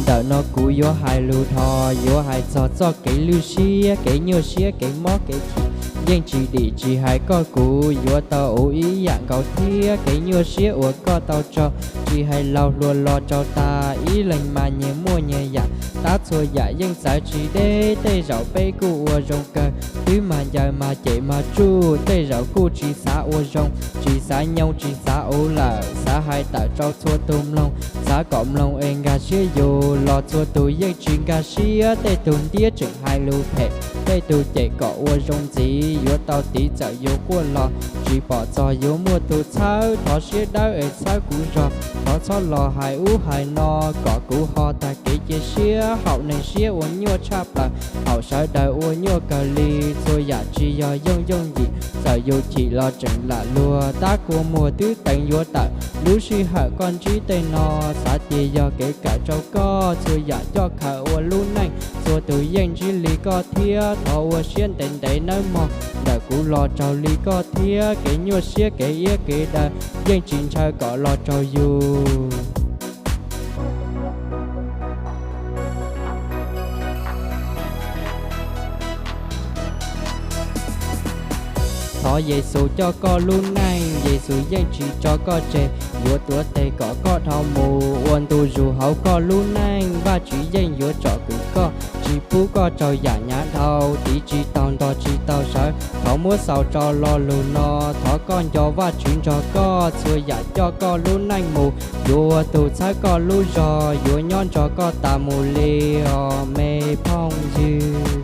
Ntawm no kuv yuav hais lus dhos, yuav hais txog txoj kev lwj siab, kev nyuaj siab, kev mob kev chim. Yeej tsis dim tsis hais koj kuv yuav tau ua ib yam nkaus thiab. Kev nyuaj siab uas koj tau raug, tsis hais laus hluas los raug tag, ib leeg mas nyias muaj nyias yam. Tab txhua yam yeej txawv tsis deb, tej zaum peb kuj ua zoo kawg, twb mas ncaws mas cem mas tsuj, tej zaum kuj tsis xav ua zoo, tsis xav nyoo tsis xav ua lawm, xav hais tawm rau txhua tus mloog, xav kom mloog es nkag siab yus los txhua tus yeej tsis nkag siab. Tej tug ntiab tseem hais lus phem, tej tug cem kom ua zoo ntxiv, yuav tau tiv txawm yus quaj los tsis pom txog yuav muaj tus txhawb. Thov siab dawb es txhawb kuv zog, thov txhob los hais ub hais no kom kuv ho tag kev cia siab. Haum neeg siab ua nyuaj tshaj plaws, haum sawv daws ua nyuaj kawg li. Txhua yam tsis yog yooj yooj yim, txawm yus chim los tseem lam luag, tab kua muag twb teev yuav tawm. Lub sij hawm koj ntsib tej no, xav tias yog kev kawm rau koj. Txhua yam coj khaws ua lub neej, txhua tus yeej ntsib li koj thiab. Thov ua siab ntev ntev nawb mog, ntawm kuv los raug li koj thiab. Kev nyuaj siab kev iab kev daw, yeej tsis ntshaw kom los raug yus. Thov Yexus coj koj lub neej, Yexus yeej tsis tso koj tseg, yuav tuav tes kom koj dhau mus ua ntu zus hauv koj lub neej. Vajtswv yeej yuav tsom kwm koj, tsis pub koj raug yam hnyav dhau, tiv tsis taus ntog tsis tau sawv. Thov muab xaus rau lo lus no, thov koj nco Vajtswv nrog koj, txhua yam coj koj lub neej mus, yuav ua tus txhawb koj lub zog, yuav nyob nrog koj tas mus li os me phooj ywg.